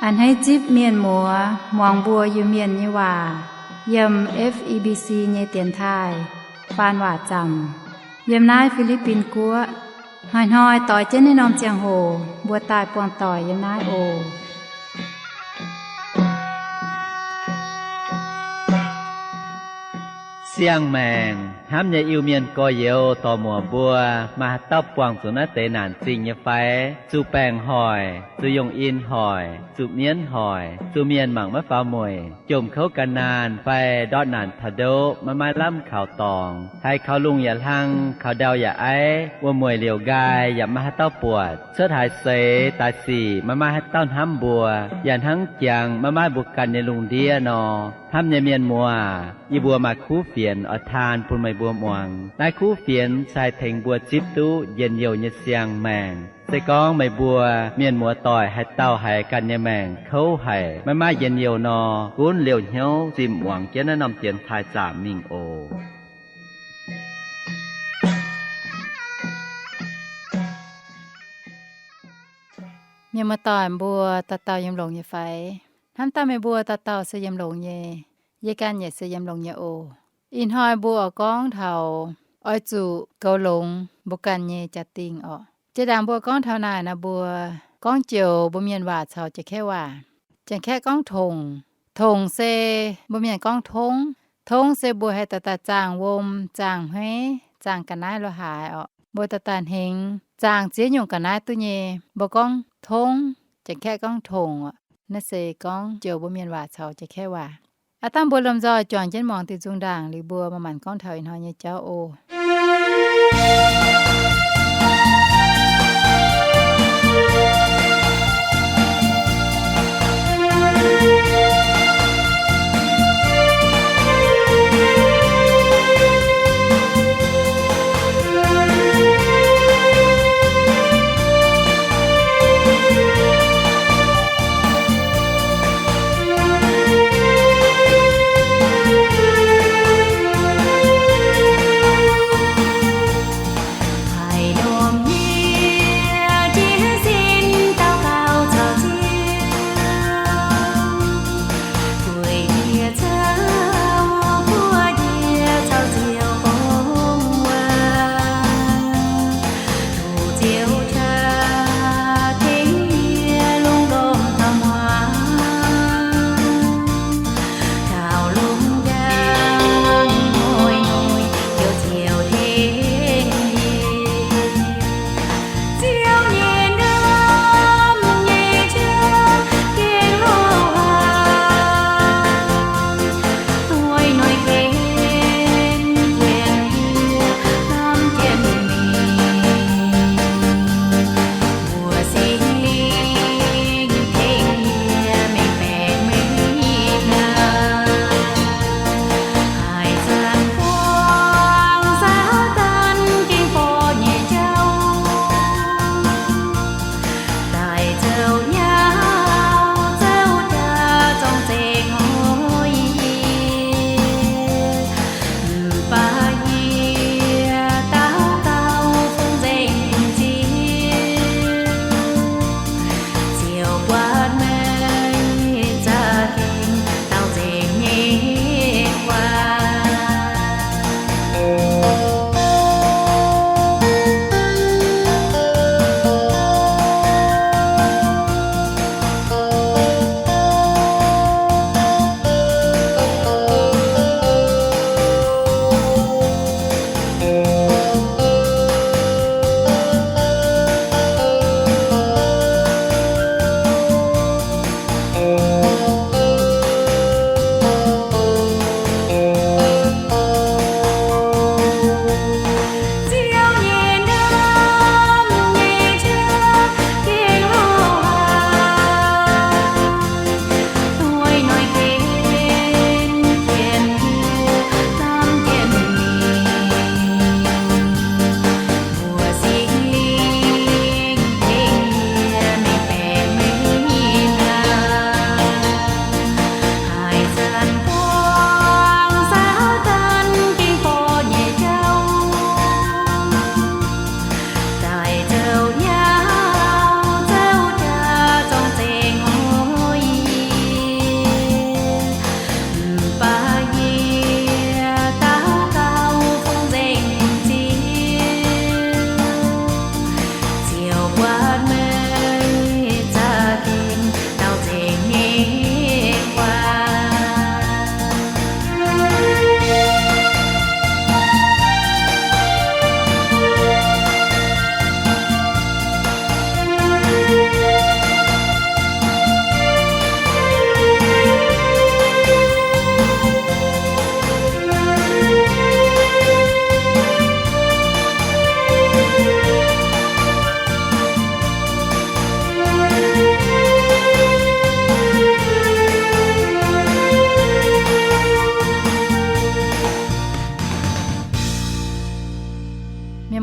A'hneiv zipv mienh muoz muangx mbuo Iu-Mienh nyei waac yiem F E B C nyei dienx taaih faan waac zaamc yiem naaiv Fi^li^bin Guoqv. Hnoi-hnoi doix jienv naaiv norm ziangh hoc mbuo daaih buangh doic yiem naaiv oc. Siang-maengc hnamv nyei Iu-Mienh gorx-youz dorc-muoc mbuo, maaih haaix dauh buangh zuqc naaiv deix naanc zingh nyei fai? Zuqc baengc hoic, zuqc yongh in hoic, zuqc mienv hoic, zuqc mienh mangc maiv faaux mueic, jomc kouv gan naanh fai ndortv naanc taux ndoqv maiv maaih lamh kaux dorngx, haiz kaux lungh yaac hlang, kaux ndau yaac aiv, wuom-mueic liouc nqaai yaac maiv maaih haaix dauh buatc, cuotv haaix seix daaih sic maiv maaih haaix dauh hnamv mbuo, yaac hnangv jangx maiv maaih mbuo ganh nyei lungh ndiev nor. Hnamv nyei mienh muoz, yie mbuo maaih kuv fienx oix taan bun meih mbuo muangx. Naaiv kuv fienx se haih tengx mbuo zipv duqv njien-youh nyei siang-maengc. Se gorngv meih mbuo mienh muoz doic haaix dauh haiz ganh nyei maengc kouv haic, maiv maaih njien-youh nor, gunv liouh hnyouv zimh muangx jienv naaiv norm dienx taaih zaamc mingh oc. Mienh muoz doic mbuo, dauh dauh yiem longx nyei fai? Hnamv daaih meih mbuo dauh dauh se yiem longx nyei. Yie ganh yaac se yiem longx nyei oc. Ih hnoi mbuo oix gorngv taux oix zuqc goux longx mbuo ganh nyei jaa-dingh orqc. Jiex ndaangc mbuo gorngv taux naaic nor, mbuo gorngv joux mbuo mienh waac caux Janx-Kaeqv waac. Janx-Kaeqv gorngv tongc. Tongc se mbuo mienh gorngv tongv. Tongv se mbuo haih daaih daaih zaangh wuom, zaangh hmeiv, zaangh ga'naaiv lo haaix orqc. Mbuo daaih daaih hnengx zaangh ziex nyungc ga'naaiv duqv nyei, mbuo gorngv tongv, Janx-Kaeqv gorngv tongc orqc. Naaiv se gorngv joux mbuo mienh waac caux Janx-Kaeqv waac. Aav dangh mbuo lomh nzoih juangc jienv muangx diuc nzung ndaangc liuz mbuo manc-manc gorngv taux ih hnoi nyei jauv oc. Haiz lomh ndiev jienv sin daux gaux caux Ziouv.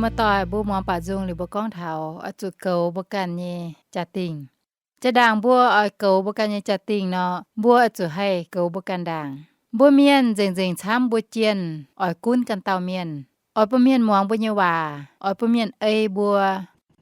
Muoz-doic, mbuo muangx baac nzung liuz mbuo gorngv taux oix zuqc goux mbuo ganh nyei jaa-dingh. Jaa-ndaangc mbuo oix goux mbuo ganh nyei jaa-dingh nor, mbuo oix zuqc haih goux mbuo ganh ndaangc. Mbuo mienh nzengc-nzengc camv mbuo jienh oix gunv ganh dauh mienh, oix bun mienh muangx mbuo nyei waac, oix bun mienh ei mbuo.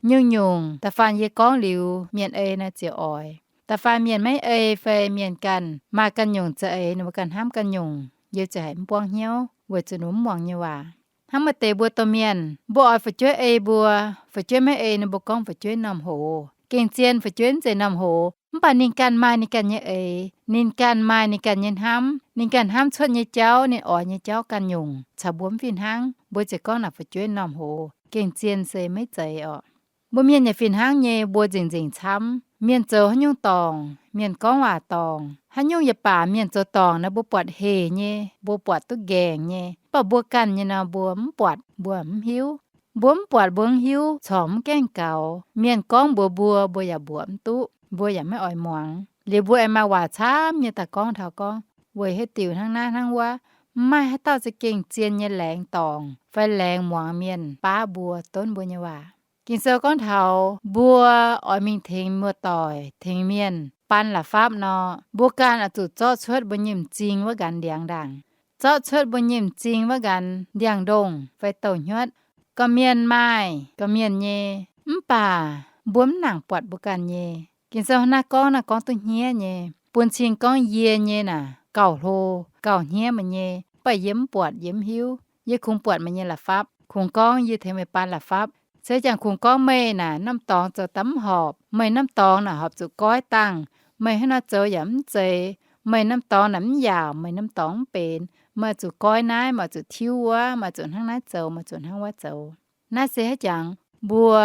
Nyungc-nyungc da'faanh yie gorngv liuz mienh ei naaiv ziouc oix. Da'faanh mienh maiv ei fai mienh ganh maaih ganh nyungc za'eix ninh mbuo ganh hnamv ganh nyungc, yie ziouc haiz mv buangv hnyouv weic zuqc ninh mbuo mv muangx nyei waac. Hnangv maaih deix mbuo domh mienh, mbuo oix fu'jueiv ei mbuo, fu'jueiv maiv ei ninh mbuo gorngv fu'jueiv m'normh hoz. Gengh zien fu'jueiv mv zeiz m'normh hoz, mv baac ninh ganh maaih ninh ganh nyei eix, ninh ganh maaih ninh ganh nyei hnamv, ninh ganh hnamv cuotv nyei jauv, ninh oix nyei jauv ganh nyungc caux mbuo mv fih hnangv, mbuo ziouc gorngv naaic fu'jueiv m'normh hoz. Gengh zien se maiv zeiz orqc. Mbuo mienh yaac fih hnangv nyei, mbuo nzengc-nzengc camv. Mienh zoux haaix nyungc dorngc, mienh gorngv waac dorngc, haaix nyungc yaac baac mienh zoux dorngc naaic mbuo buatc hec nyei, mbuo buatc duqv nqaengc nyei. Mv baac mbuo ganh nyei nor mbuo mv buatc, mbuo mv hiuv. Mbuo mv buatc mbuo mv hiuv, corc mv gaengh gaux. Mienh gorngv mbuox mbuo, mbuo yaac mbuoqc mv duqv, mbuo yaac maiv oix muangx. Liuz mbuo aengx maaih waac camv nyei daaih gorngv taux gorngv, weic haaix diuc hnangv naaiv hnangv wuov. Mv maaih haaix dauh za'gengh zien nyei laengz dorngc fai laengz muangx mienh baav mbuo, donv mbuo nyei waac. Ging-Sou gorngv taux mbuo oix mingh tengx muoz-doic, tengx mienh baan la'fapv nor, mbuo ganh oix zuqc zorqv cuotv mbuo nyei m'zing wuov nqanx ndiangx ndaangc, zorqv cuotv mbuo nyei m'zing wuov nqanx ndiangx-ndongh fai douh hnyuotv. Gorqv-mienh maaih gorqv-mienh nyei, mv baac mbuo mv nangc buatc mbuo ganh nyei. Ging-Sou naaiv gorngv naaiv gorngv duqv hniev nyei, bun cing gorngv yie nyei naaic gauh hlo, gauh hniev meih nyei, mv baac yie mv buatc, yie mv hiuv. Yie kungx buatc meih nyei la'fapv, kungx gorngv yie tengx meih baan la'fapv. Se jangx kungx gorngv meih naaic norm dorngx zoux daaih mv horpc, meih norm dorngx naaic horpc zuqc goiv dangh, meih hnangv nor zoux yaac mv zeiz, meih norm dorngx naaic mv yaauc, meih norm dorngx mv benx, meih oix zuqc goiv naaiv, meih oix zuqc tiuv wuov, meih oix zuqc hnangv naaiv zoux, meih zuqc hnangv wuov zoux. Naaiv se haaix jangx mbuo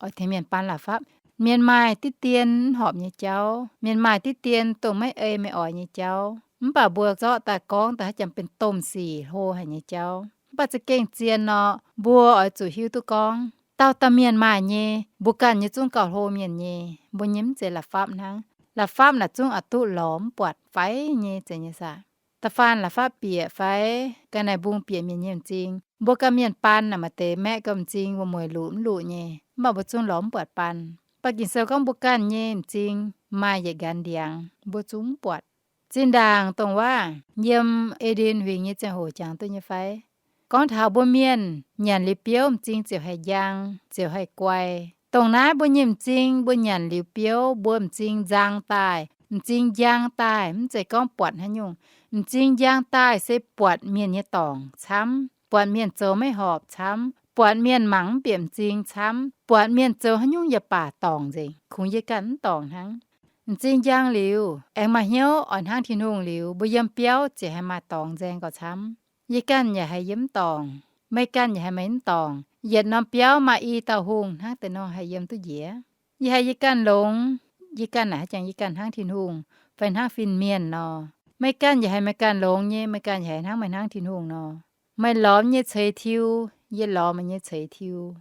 oix tengx mienh baan la'fapv. Mienh maaih diqv dien mv horpc nyei jauv, mienh maaih diqv dien dongh maiv ei meih oix nyei jauv, mv baac mbuo zorqv daaih gorngv daaih haaix jangx benx domh sic hlo haic nyei jauv. Mv baac za'gengh zien nor, mbuo oix zuqc hiuv duqv gorngv dauh dauh mienh maaih nyei, mbuo ganh nyei zungv gauh hlo mienh nyei. Mbuo nyei mv zeiz la'fapv hnangv. La'fapv naaic zungv oix duqv lorz mv buatc faix nyei zeiz nyei saah. Da'faanh la'fapv bieqc fai ga'naaiv mbung bieqc mienh nyei m'zing, mbuo ganh mienh baan naaic maaih deix maeqv gauh m'zing wuom-mueic luqc mv luqc nyei, mv baac mbuo zungv lorz mv buatc baan. Mv baac Ging-Sou gorngv mbuo ganh nyei m'zing maaih yietc nqanx ndiangx, mbuo zungv mv buatc. Zinh ndaangc dongh waac yiem E^nden Huingx nyei ziangh hoc jangx duqv nyei fai? Gorngv taux mbuo mienh nyanc liuz biouv m'zing ziouc haih njang, ziouc haih guai. Dongh naaiv mbuo nyei m'zing mbuo nyanc liuz biouv, mbuo m'zing nzang daaih, m'zing njang daaih, mv zeiz gorngv buatc haaix nyungc. M'zing njang daaih se buatc mienh nyei dorngc camv, buatc mienh zoux maiv horpc camv, buatc mienh mangc mv bieqc m'zing camv, buatc mienh zoux haaix nyungc yaac baac dorngc nzengc, kungx yie ganh mv dorngc hnangv. M'zing njang liuz, aengx maaih hnyouv oix hnangv Tin-Hungh liuz, mbuo yiem biauv ziouc haih maaih dorngx nzaeng gauh camv. Yie ganh yaac haiz yie mv dorngc, meih ganh yaac haiz meih mv dorngc. Yietc norm biauv maaih i dauh hungh hnangv deix nor haih yiem duqv njiec. Yie haiz yie ganh longx, yie ganh naaic haaix jangx yie ganh hnangv Tin-Hungh fai hnangv fin-mienh nor. Meih ganh yaac haiz meih ganh longx nyei, meih ganh yaac haiz hnangv meih hnangv Tin-Hungh nor. Meih lorz meih nyei ceix tiuv, yie lorz meih nyei ceix tiuv.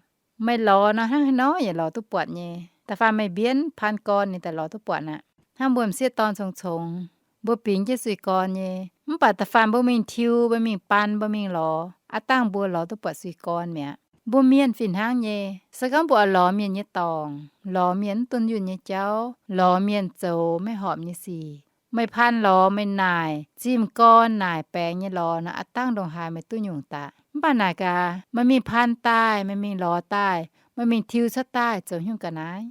Meih lorz nor hnangv haaix nor yaac lorz duqv buatc nyei. Da'faanh meih mbienv paan gorn ninh daaih lorz duqv buatc aqv. Hnangv mbuo m'sieqv dorn congx-congx, mbuo bingx jienv suiv gorn nyei, mv baac da'faanh mbuo mingh tiuv, mbuo mingh baan, mbuo mingh lorz, aav dangh mbuo lorz duqv buatc suiv gorn mi'aqv. Mbuo mienh fih hnangv nyei, se gorngv mbuo oix lorz mienh nyei dorngc, lorz mienh mv dunh yunh nyei jauv, lorz mienh zoux maiv horpc nyei sic, meih paan lorz, meih naaic zimh gorn naaic baengx nyei lorz nor, aav dangh ndongc haaix meih duqv nyungc daaih. Mv baac naaic gaax, meih mingh paan daaih, meih mingh lorz daaih, meih mingh tiuv cuotv daaih zoux haaix nyungc ga'naaiv?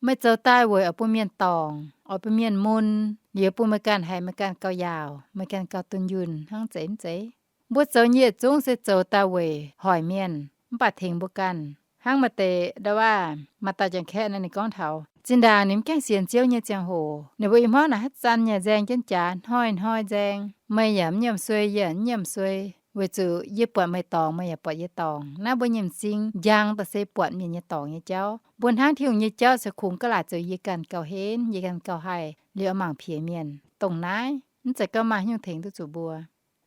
Meih zoux daaih weic oix bun mienh dorngc, oix bun mienh mun, liuz bun meih ganh haiz meih ganh gauh yaauc, meih ganh gauh dunh yunh hnangv zeiz mv zeiz? Mbuo zoux nyei yietc zungv se zoux daaih weic hoic mienh, mv baac tengx mbuo ganh. Hnangv maaih deix ndau waac maaih dauh janx-kaeqv nor ninh gorngv taux, zinh ndaangc ninh mv gaengh sienx Ziouv nyei ziangh hoc, ninh mbuo i hmuangv naaic haaix zanc yaac nzaeng jienv jaax, hnoi-hnoi nzaeng. Meih yaac mv nyiemc suei, yie yaac mv nyiemc suei, weic zuqc yie buatc meih dorngc, meih yaac buatc yie dorngc. Naaiv mbuo nyei m'zing njang daaih se buatc mienh nyei dorngc nyei jauv. Mbuo hnangv Tin-Hungh nyei jauv se kungx ga'laaic zoux yie ganh gauh henv, yie ganh gauh haih, liuz oix mangc piex mienh. Dongh naaiv mv zeiz gorngv maaih haaix nyungc tengx duqv zuqc mbuo.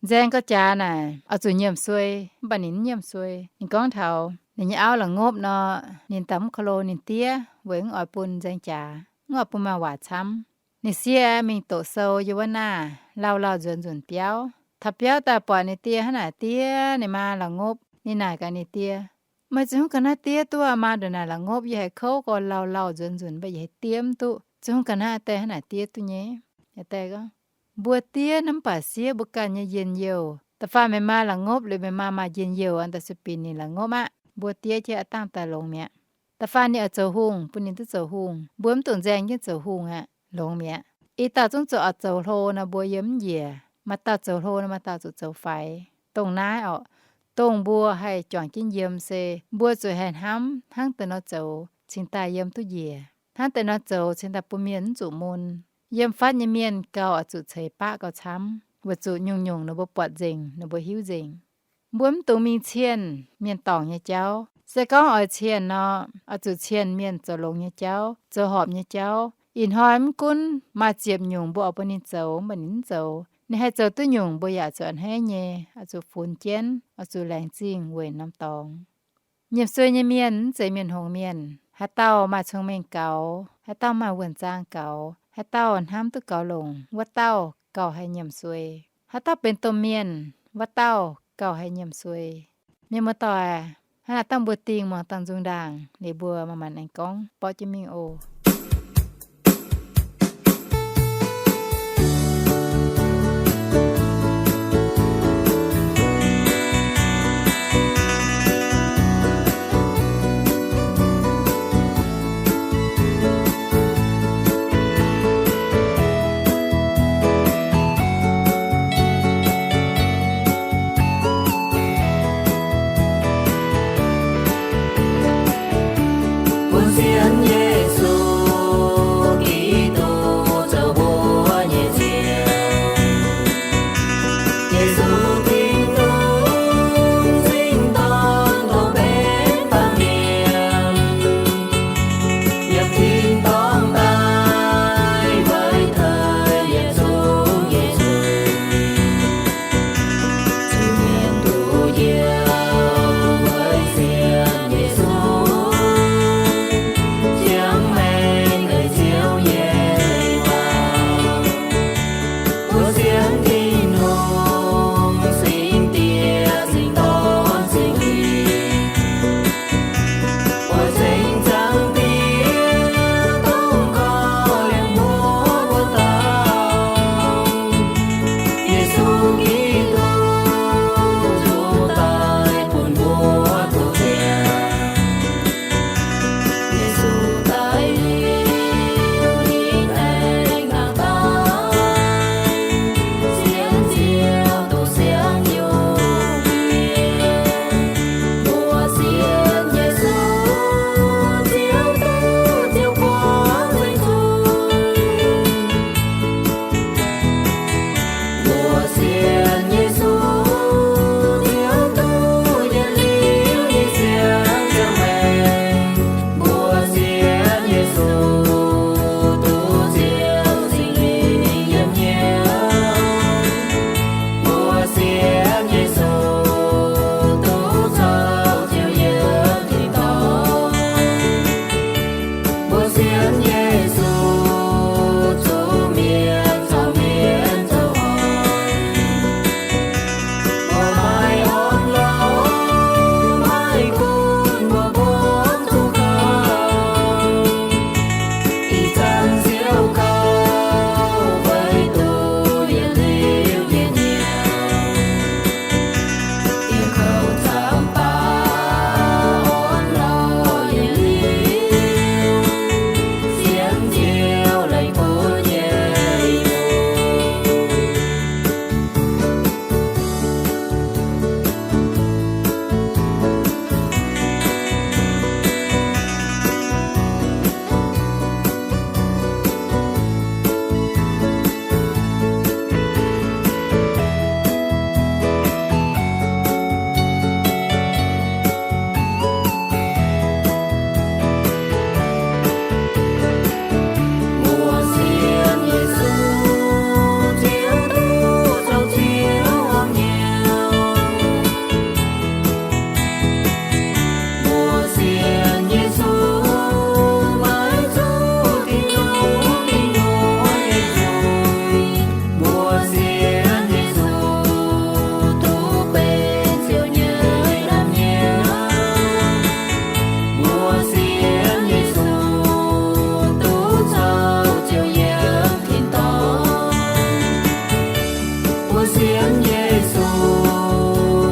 Nzaeng gauh jaax naaic oix zuqc nyiemc suei, mv baac ninh mv nyiemc suei. Ninh gorngv taux ninh nyei auv la'ngopv nor, ninh daaih mv ko lo ninh diev weic mv oix bun nzaeng jaax, mv oix bun maaih waac camv. Ninh sieqv mingh doqc sou yiem wuov naah, lauh lauh nzuonx nzunc biauv. Taux biauv daaih buatc ninh die hnangv naaic diev ninh maa la'ngopv. Ninh naaic gaax ninh die, Meih zungv ga'naaiv diev duqv aqv. Maa ndongc naaic la'ngopv, yie haiz kouv gorx lauh lauh nzuonx nzunc, mv baac yie haiz diev mv duqv. Zungv ga'naaiv daaih hnangv naaic diev duqv nyei. Mbuo diev naaiv mv baac siev mbuo ganh nyei njien-youh. Da'faanh meih maa la'ngopv liuz, meih maa maaih njien-youh, an daaih sueih binc ninh la'ngopv aqv, mbuo diev jienv aqv dangh daaih longx mi'aqv. Da'faanh ninh oix zoux hungh, bun ninh duqv zoux hungh, mbuo mv dungx nzaeng jienv zoux hungh aqv, longx mi'aqv. Ih dauh zungv zoux, oix zoux hlo nor, mbuo yiem mv njiec. Maaih dauh zoux hlo nor, maaih dauh zuqc zoux faix. Dongh naaiv orqc, dongh mbuo haih juangc jienv yiem se mbuo zuqc haih hnamv hnangv deix nor zoux cingx daaih yiem duqv njiec, hnangv deix nor zoux cingx daaih bun mienh mv zuqc mun. Yiem fatv nyei mienh gauh oix zuqc ceix baqv gauh camv, weic zuqc nyungc-nyungc ninh mbuo buatc nzengc, ninh mbuo hiuv nzengc. Mbuo mv dungx mingh cienh mienh dorngc nyei jauv. Se gorngv oix cienh nor, oix zuqc cienh mienh zoux longx nyei jauv, zoux horpc nyei jauv. Ih hnoi mv gunv maaih ziepc nyungc mbuo oix bun ninh zoux, mv baac ninh mv zoux, ninh haih zoux duqv nyungc, mbuo yaac zuqc a'hneiv nyei, oix zuqc funx jienv, oix zuqc laengz zingh weic norm dorngx. Nyiemc suei nyei mienh mv zeiz mienh hngongx mienh. Haaix dauh maaih cong-mengh gaux, haaix dauh maaih wuonh zaang gaux, haaix dauh hnamv duqv gaux longc, wuov dauh gauh haih nyiemc suei. Haaix dauh benx domh mienh, wuov dauh gauh haih nyiemc suei. Mienh muoz-doic, hnangv naaic dangh mbuo dingh muangx dangh nzung ndaangc liuz, mbuo manc-manc aengx gorngv borqv jienv mingh oc. Bun sienx Yesu Mbuo sienx Yesu,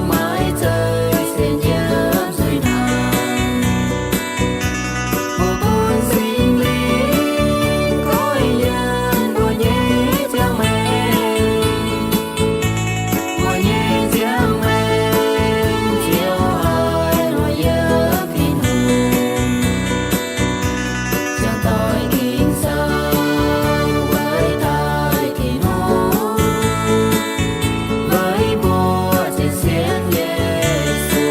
maiv zeiz sienx yiem zuiz hnaangx. Mbuo bun Singx Lingh goiv yiem mbuo nyei ziangh maengc. Mbuo nyei ziangh maengc ziouc haiz nor yiem Tin-Hungh. Ziangh doic ging sou weic daaih Tin-Hungh, weic mbuo ziouc sienx Yesu.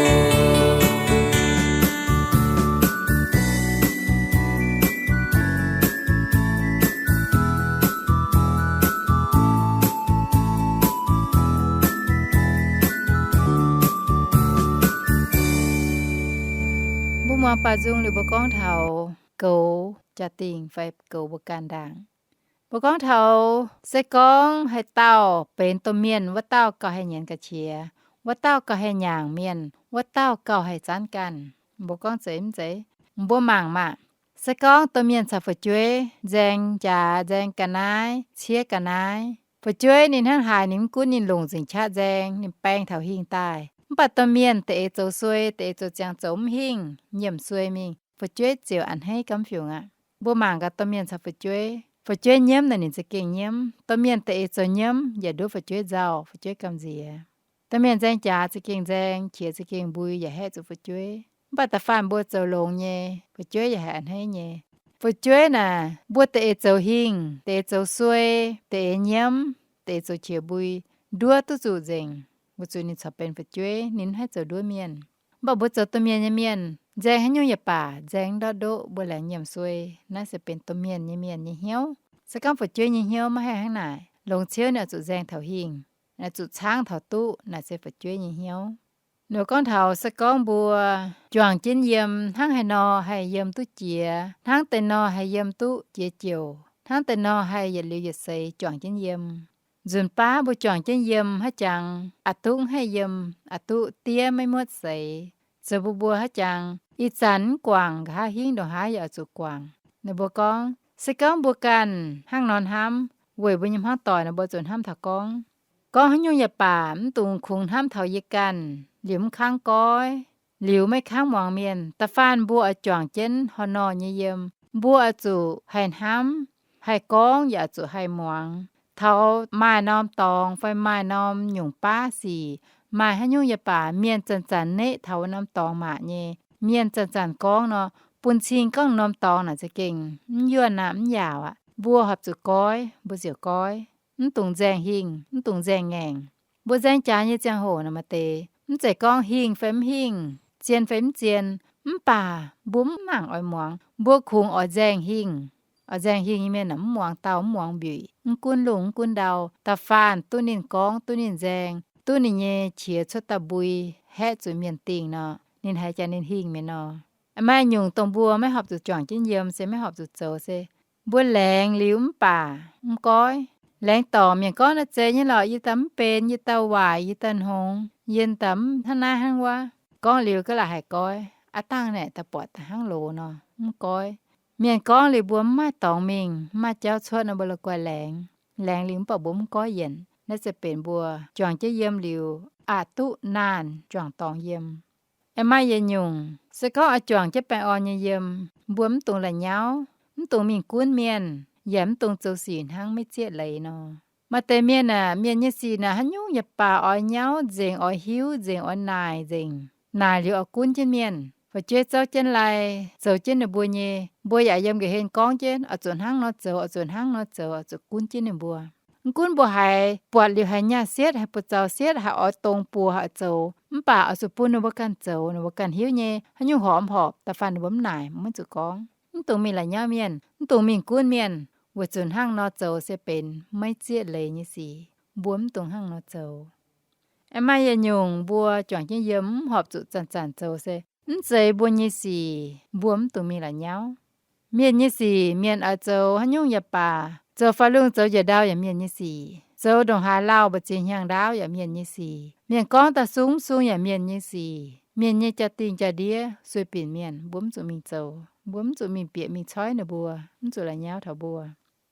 Mbuo muangx baaux nzung liuz mbuo gorngv taux goux jaa-dingh fai goux mbuo ganh ndaangc. Mbuo gorngv taux se gorngv haaix dauh benx domh mienh, wuov dauh gauh haih nyienz ga'qiex, wuov dauh gauh haih nyaangc mienh, wuov dauh gauh haih zanv ganh. Mbuo gorngv zeiz mv zeiz? Mbuo mangc maah! Se gorngv domh mienh caux fu'jueiv nzaeng jaax, nzaeng ga'naaiv, ciev ga'naaiv, fu'jueiv ninh hnangv haaix ninh mv gunv, ninh longc nzengc qaqv nzaeng, ninh baeng taux hingh daaih. Mv baac domh mienh da'eix zoux suei, da'eix zoux ziangx zoux mv hingh, nyiemc suei mingh, fu'jueiv ziouc a'hneiv gamv fiungc aqv. Mbuo mangc gaax domh mienh caux fu'jueiv, fu'jueiv nyiemv naaic ninh za'gengh nyiemv. Domh mienh da'eix zoux nyiemv yaac nduov fu'jueiv nzauh, fu'jueiv gamh nziex. Domh mienh nzaeng jaax za'gengh nzaeng, qiex za'gengh mbui yaac haeqv zuqc fu'jueiv. Mv baac da'faanh mbuo zoux longx nyei, fu'jueiv yaac haih a'hneiv nyei. Fu'jueiv naaic, mbuo da'eix zoux hingh, da'eix zoux suei, da'eix nyiemv, da'eix zoux qiex mbui, nduov duqv zuqc nzengc, weic zuqc ninh corc benx fu'jueiv, ninh mv haih zoux nduov mienh. Mv baac mbuo zoux domh mienh nyei mienh, nzaeng haaix nyungc yaac baac nzaeng ndortv ndoqv, mbuo laengz nyiemc suei. Naaiv se benx domh mienh nyei mienh nyei hnyouv. Se gorngv fu'jueiv nyei hnyouv maiv haih hnangv naaic, longc ciouv ninh oix zuqc nzaeng taux hingh, oix zuqc caangv taux duqv, naaic se fu'jueiv nyei hnyouv. Ninh gorngv taux se gorngv mbuo juangc jienv yiem hnangv haaix nor haih yiem duqv jiex, hnangv deix nor haih yiem duqv jiex jouc, hnangv deix nor haih yietc liuz yietc seix juangc jienv yiem. Nzunc baav mbuo juangc jienv yiem haiv jangx, aqc duqv mv haih yiem, aqc duqv diev maiv muotv seix. Zoux mbuo mbuo haiv jangx, ih zanc mv guangc, nqa'haav hingv ndongc haav yaac oix zuqc guangc. Ninh mbuo gorngv, se gorngv mbuo ganh hnangv nor hnamv, weic mbuo nyei hmuangv doic nor mbuo zuqc hnamv taux gorngv, gorngv haaix nyungc yaac baac mv dungx kungx hnamv taux yie ganh, liuz mv kangv goiv, liuz maiv kangv muangx mienh. Da'faanh mbuo oix juangc jienv haaix nor nyei yiem, mbuo oix zuqc haih hnamv, haih gorngv yaac oix zuqc haih muangx. Taux maaih norm dorngx fai maaih norm nyungc baav sic, maaih haaix nyungc yaac baac mienh zanc-zanc neqv taux wuov norm dorngx maac nyei, mienh zanc-zanc gorngv nor, bun cing gorngv norm dorngx naaic za'gengh mv yuonh aqv, mv yaauc aqv. Mbuo horpc zuqc goiv, mbuo ziouc goiv. Mv dungx nzaeng hingh, mv dungx nzaeng ngaengc. Mbuo nzaeng jaax nyei ziangh hoc naaic maaih deix, mv zeiz gorngv hingh fai mv hingh, zien fai mv zien, mv baac mbuo mv mangc oix muangx, mbuo kungx oix nzaeng hingh, oix nzaeng hingh nyei mienh aeqv, mv muangx dauh mv muangx mbiuic, mv gunv lungh mv gunv ndau, da'faanh duqv ninh gorngv, duqv ninh nzaeng, duqv ninh nyei qiex cuotv dauh mbui, haeqv zuqc mienh dingh nor, ninh haiz jaax ninh hingh mi'aqv nor. Maaih nyungc dongh mbuo maiv horpc zuqc juangc jienv yiem se maiv horpc zuqc zoux se, mbuo laengz liuz mv baac mv goiv. Laengz dorngc mienh gorngv naaiv zeiz nyei lorqc, yie daaih mv benx, yie daaih waaic, yie daaih hngongx, yie daaih mv hnangv naaiv hnangv wuov. Gorngv liuz ga'laqc haic goiv, aav dangh naaic daaih buatc daaih hnangv loz nor, mv goiv. Mienh gorngv liuz mbuo mv maaih dorngx mingh, mv maaih jauv cuotv nor, mbuo la'guaih laengz. Laengz liuz mv baac mbuo mv goiv yienc. Naaiv se benx mbuo juangc jienv yiem liuz aqc duqv naanh juangc dorngx yiem. Aengx maaih yietc nyungc, se gorngv oix juangc jienv baengh orn nyei yiem, mbuo mv dungx la'nyauv, mv dungx mingh gunv mienh, yaac mv dungx zoux sic hnangv maiv zieqv leiz nor. Maaih deix mienh aeqv, mienh nyei sic naaic haaix nyungc yaac baac oix nyauv nzengc, oix hiuv nzengc, oix naaic nzengc. Naaic liuz oix gunv jienv mienh. Fu'jueiv zouv jienv lai, zoux jienv ninh mbuo nyei, mbuo yaac yiem ga'hlen gorngv jienv, oix zuqc hnangv nor zoux, oix zuqc hnangv nor zoux, oix zuqc gunv jienv ninh mbuo. Mv gunv mbuo haiz buatc liuz haiz nyaah sietv, haiz buoz-zaux sietv, haiz oix dongz buoz haic zoux, mv baac oix zuqc bun ninh mbuo ganh zoux, ninh mbuo ganh hiuv nyei. Haaix nyungc horpc mv horpc, da'faanh ninh mbuo mv naaic, mv zuqc gorngv. Mv dungx mingh la'nyauv mienh, mv dungx mingh gunv mienh, weic zuqc hnangv nor zoux se benx maiv zieqv leiz nyei sic. Mbuo mv dungx hnangv nor zoux. Aengx maaih yietc nyungc mbuo juangc jienv yiem mv horpc zuqc zanc-zanc zoux se mv zeiz mbuo nyei sic, mbuo mv dungx mingh la'nyauv. Mienh nyei sic mienh oix zoux haaix nyungc yaac baac, zoux faix lungh zoux njiec ndau yaac mienh nyei sic, zoux ndongc haaix lauh mbu'ziex hnyangx ndaauv yaac mienh nyei sic, mienh gorngv daaih sung mv sung yaac mienh nyei sic, mienh nyei jaa-dingh jaa-ndiev sueih binc mienh, mbuo mv zuqc mingh zoux, mbuo mv zuqc mingh bieqc mingh coiv ninh mbuo, mv zuqc la'nyauv taux mbuo.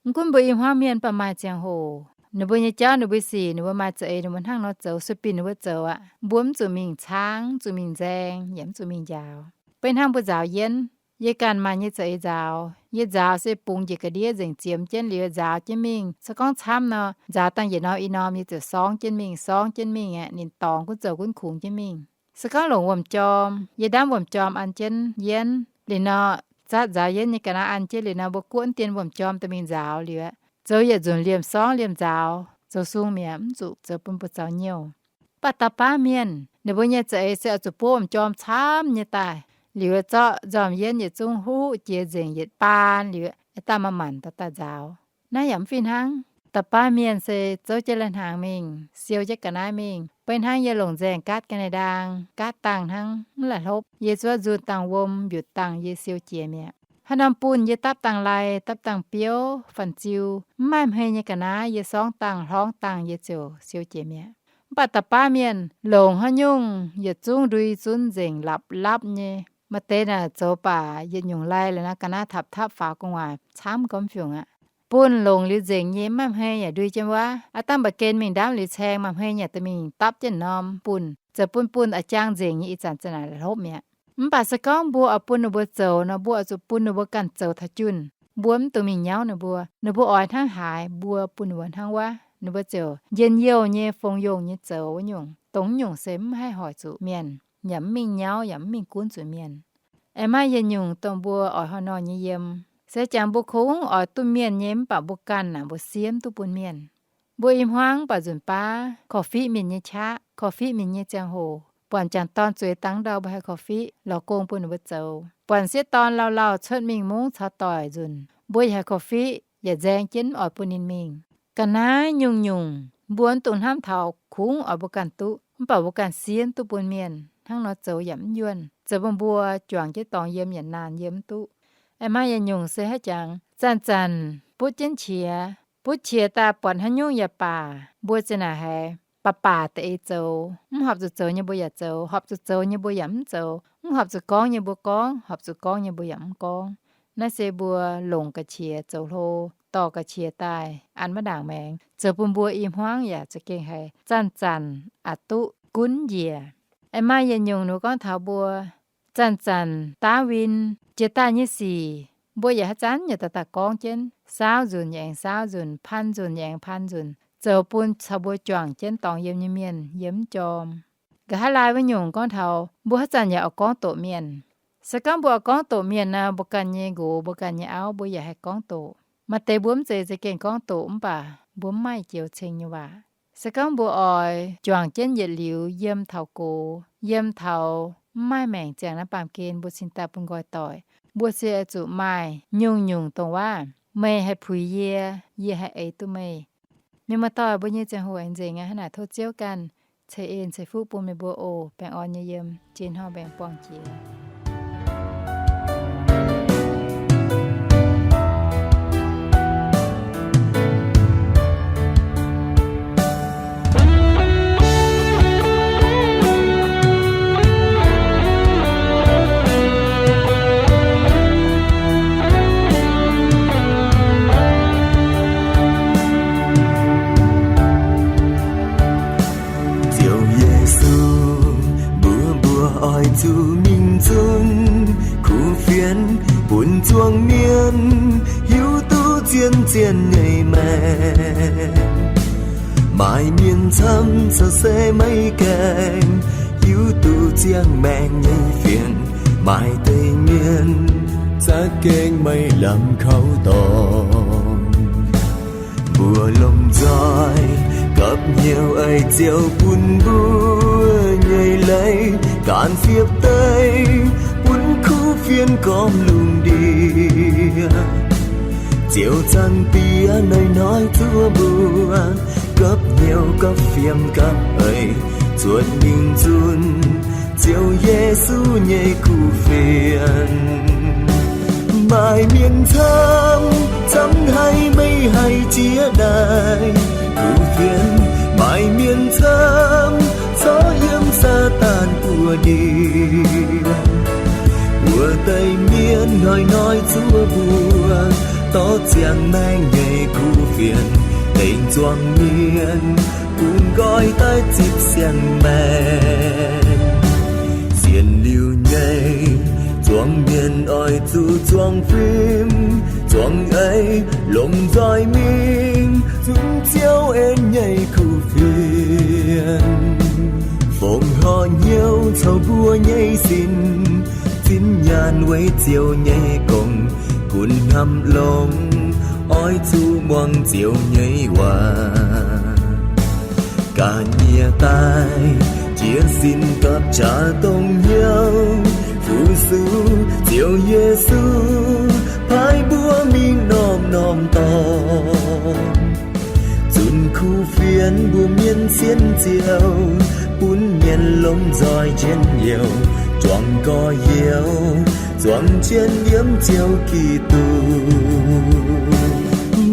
Mv gunv mbuo i hmuangv mienh baac maaih ziangh hoc Ninh mbuo nyei jauv, ninh mbuo sic, ninh mbuo maaih za'eix, ninh mbuo hnangv nor zoux, sueih binc ninh mbuo zoux aqv. Mbuo mv zuqc mingh caangv, mv zuqc mingh nzaeng, yaac mv zuqc mingh njaaux. Beiv hnangv mbuo nzaaux yienv, yie ganh maaih nyei za'eix nzaaux. Yie nzaaux se bungx njiec ga'ndiev nzengc ziemx jienv liuz nzaaux jienv mingh. Se gorngv camv nor, nzaaux dangh yietc norm i norm yie ziouc sorngv jienv mingh, sorngv jienv mingh aqv. Ninh dorngx gunv zoux gunv kungx jienv mingh. Se gorngv longc wuom-jorm, yie ndaamv wuom-jorm an jienv yienv liuz nor, zatv nzaaux yienv nyei ga'naaiv an jienv liuz nor, mbuo guoqv dien wuom-jorm dorh mingh nzaaux liuz aqv, zoux yietc nzunc liemh sorngv liemh nzaaux, zoux sung mi'aqv, mv zuqc zoux bun mbuo zaux nyouh. Mv baac dauh baav mienh ninh mbuo nyei za'eix se oix zuqc buov wuom-jorm camv nyei daaih, liuz zorqv nzormc yienv yietc zungv huv jiex nzengc yietc baan liuz, daaih manc-manc daaih daaih nzaaux. Naaiv yaac mv fih hnangv. Dauh baav mienh se zouv jienv lai-hnaangx mingh, siou jienv ga'naaiv mingh. Beiv hnangv yie longc nzaeng gaatv ga'naaiv ndaang, gaatv dangh hnangv, mv la'hlopv. Yie zuov nzunh dangh wuom, mbiutc dangh yie siou jiex mi'aqv. Haaix norm bunh yie dapv dangh lai, dapv dangh biouv, fan-ziu, mv maaih hmei nyei ga'naaiv, yie sorngv dangh, hlorngv dangh, yie ziouc siou jiex mi'aqv. Mv baac dauh baav mienh longc haaix nyungc yietc zungv ndui zunv nzengc, lapc-lapv nyei. Maaih deix naaic zoux baac yietc nyungc lai liuz nor, ga'naaiv tapc-tapv faaux gu'nguaaic camv gormx fiungc aqv. Bunh longc liuz nzengc nyei, mv maaih hmei yaac ndui jienv wuov. Aav dangh mba'gen mingh ndaamv liuz caeng, maaih hmei yaac dorh mingh dapv jienv norm bunh, zoux bun bunh a'jang nzengc nyei, ih zanc za'naaic la'hlopv mi'aqv. Mv baac se gorngv mbuo oix bun ninh mbuo zoux nor, mbuo oix zuqc bun ninh mbuo ganh zoux taux junh. Mbuo mv dungx mingh nyauv ninh mbuo. Ninh mbuo oix hnangv haaix, mbuo bun ninh mbuo hnangv wuov. Ninh mbuo ziouc njien-youh nyei, fongc yongh nyei zoux wuov nyungc. Dongh nyungc se mv haih hoic zuqc mienh, yaac mv mingh nyauv, yaac mv mingh gunv zuqc mienh. Aengx maaih yietc nyungc dongh mbuo oix haaix nor nyei yiem. Se jangx mbuo kungx oix duqv mienh nyei, mv baac mbuo ganh naaic mbuo siev mv duqv bun mienh. Mbuo i hmuangv mv baac nzunc baav korv-fiqv mienh nyei qaqv, korv-fiqv mienh nyei ziangh hoc, buatc m'jangc dorn zueiz dangh ndau mbuo haih korv-fiqv lorz gong bun ninh mbuo zoux. Buatc m'sieqv dorn lauh lauh cuotv mingh mungv caux doic nzunc, mbuo yaac haih korv-fiqv, yaac nzaeng jienv mv oix bun ninh mingh. Ga'naaiv nyungc-nyungc mbuo mv dungx hnamv taux kungx oix mbuo ganh duqv, mv baac mbuo ganh siev mv duqv bun mienh. Hnangv nor zoux yaac mv yuonh, zoux bun mbuo juangc jienv dorngx yiem yaac naanc yiem mv duqv. Aengx maaih yietc nyungc se haaix jangx zanc-zanc butv jienv qiex, butv qiex daaih buatc haaix nyungc yaac baac, mbuo za'naaic haiz baac baac da'eix zoux, mv horpc zuqc zoux nyei mbuo yaac zoux, horpc zuqc zoux nyei mbuo yaac mv zoux, mv horpc zuqc gorngv nyei mbuo gorngv, horpc zuqc gorngv nyei mbuo yaac mv gorngv. Naaiv se mbuo longc ga'qiex zoux hlo, dorh ga'qiex daaih an maiv ndaangc maengx, zoux bun mbuo i hmuangv yaac za'gengh haiz zanc-zanc aqc duqv gunv njiec. Aengx maaih yietc nyungc ninh gorngv taux mbuo zanc-zanc daav win, jiex daaih nyei sic mbuo yaac haaix zanc yaac daaih daaih gorngv jienv, saauv nzunc yaac aengx saauv nzunc, paan nzunc yaac aengx paan nzunc, zoux bun caux mbuo juangc jienv dorngx yiem nyei mienh yiem mv jorm. Nqa'haav laai wuov nyungc gorngv taux mbuo haaix zanc yaac oix gorngv doqc mienh. Se gorngv mbuo oix gorngv doqc mienh nor, mbuo ganh nyei nqox, mbuo ganh nyei auv, mbuo yaac haih gorngv doqc. Maaih deix mbuo mv zeiz za'gengh gorngv doqc, mv baac mbuo mv maaih joux ceng nyei waac. Se gorngv mbuo oix juangc jienv yietc liuz yiem taux gox, yiem taux mv maaih maengc ziangh naaiv baamh gen mbuo cingx daaih bun nqoi doic, mbuo se zuqc maaih nyungc-nyungc dongh waac, meih haih puix yie, yie haih eix duqv meih. Mienh muoz-doic, mbuo nyei ziangh hoc aengx nzengc aqv. Hnangv naaic tov Ziouv ganh ceix en ceix fuqv bun meih mbuo oc. Baengh orn nyei yiem, jiex hnoi mbaengx buangh jiex. Ziouv Yesu, mbuo mbuox oix zuqc mingh zunv kuv fienx bun zuangx mienh hiuv duqv zien-zien nyei maengc. Maaih mienh camv caux se maiv gaengh hiuv duqv ziangh maengc nyei fienx. Maaih deix mienh za'gengh maiv lamh kaux dorngx. Mbuo lomh nzoih gapv hnyouv eix ziouc bun mbuo nyei leiz gaanv siepv deix bun kuv fienx gormx lungh ndiev. Ziouv zaangc Diex hnoi-hnoi zuov mbuo gapv hnyouv gapv fiem gapv eix zuotc mingh zunv Ziouv Yesu nyei kuv fienx. Maaih mienh camv, camv haiz meih haih jiex daaih kuv fienx. Maaih mienh camv corc yiem Saadaan buoz-ndiev. Wuov deix mienh hnoi-hnoi zuov mbuo dorh ziangx maengc nyei kuv fienx. tengx zuangx mienh bungx nqoi daaih zipv siang-maengc. Sienx liuz nyei zuangx mienh oix zuqc zuangx fim, zuangx eix, longc nzoih mingh zunv Ziouv en nyei kuv fienx. Fongc horc hnyouv caux mbuo nyei sin, zinh nyaanh weic Ziouv nyei gong, gunv hnamv longx, oix zuqc muangx Ziouv nyei waac. Ga'nyiec daaih jiex sin gapv qaqv dongh hnyouv, fu-sux Ziouv Yesu paaiv mbuo mingh norm-norm dorngx. Zunc kuv fienx mbuo mienh sienx Ziouv, bun mienh longc nzoih njien-youh, juangc gorx-youz, zuangx jienv yiem Ziouv Giduc.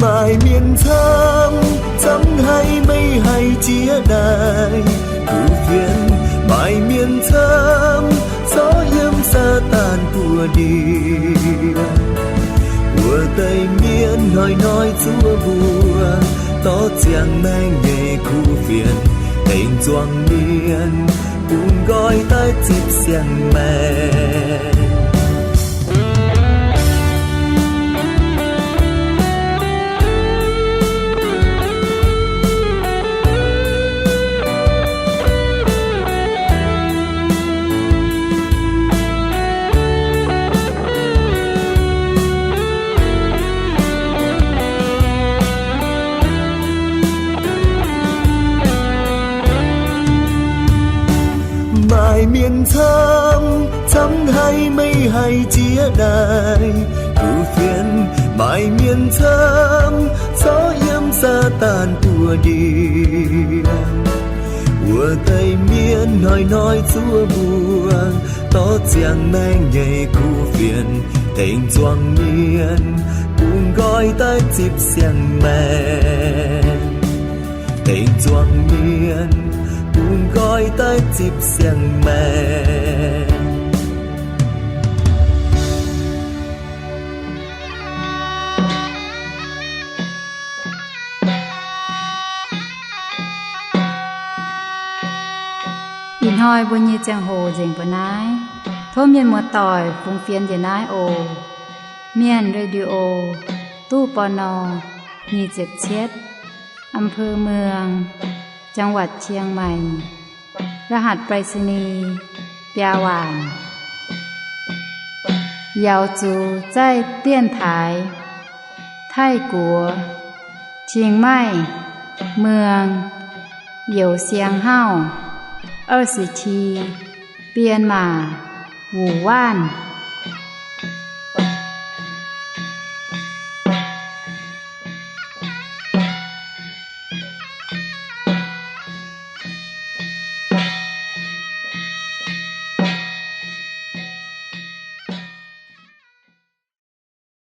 Maaih mienh camv, camv haiz meih haih jiex daaih kuv fienx. Maaih mienh camv, corc yiem Saadaan buoz-ndiev. Wuov deix mienh hnoi-hnoi zuov mbuo, dorh ziangh maengc nyei kuv fienx, tengx zuangx mienh bungx nqoi daaih zipv siang-maengc. Maaih mienh camv, camv haiz meih haih jiex daaih kuv fienx. Maaih mienh camv, corc yiem Saadaan buoz-ndiev. Wuov deix mienh hnoi-hnoi zuov mbuo, dorh ziangh maengc nyei kuv fienx, tengx zuangx mienh bungx nqoi daaih zipv siang-maengc. Tengx zuangx mienh bungx nqoi daaih zipv siang-maengc. Ih hnoi mbuo nyei ziangh hoc nzengc mbuo naaiv. Tov mienh muoz-doic fungx fienx njiec naaiv oc. Mienh Radio, ตู้ ปณ. nyic ziepc cietv, อำเภอเมือง จังหวัดเชียงใหม่ รหัสไปรษณีย์ biaa waanc. Yaux zuqc zaih 电台 Taiv-Guoqv เชียงใหม่ เมือง Youz Siang Hauv, 二十七 Bienh Maac, Wuc Waanv.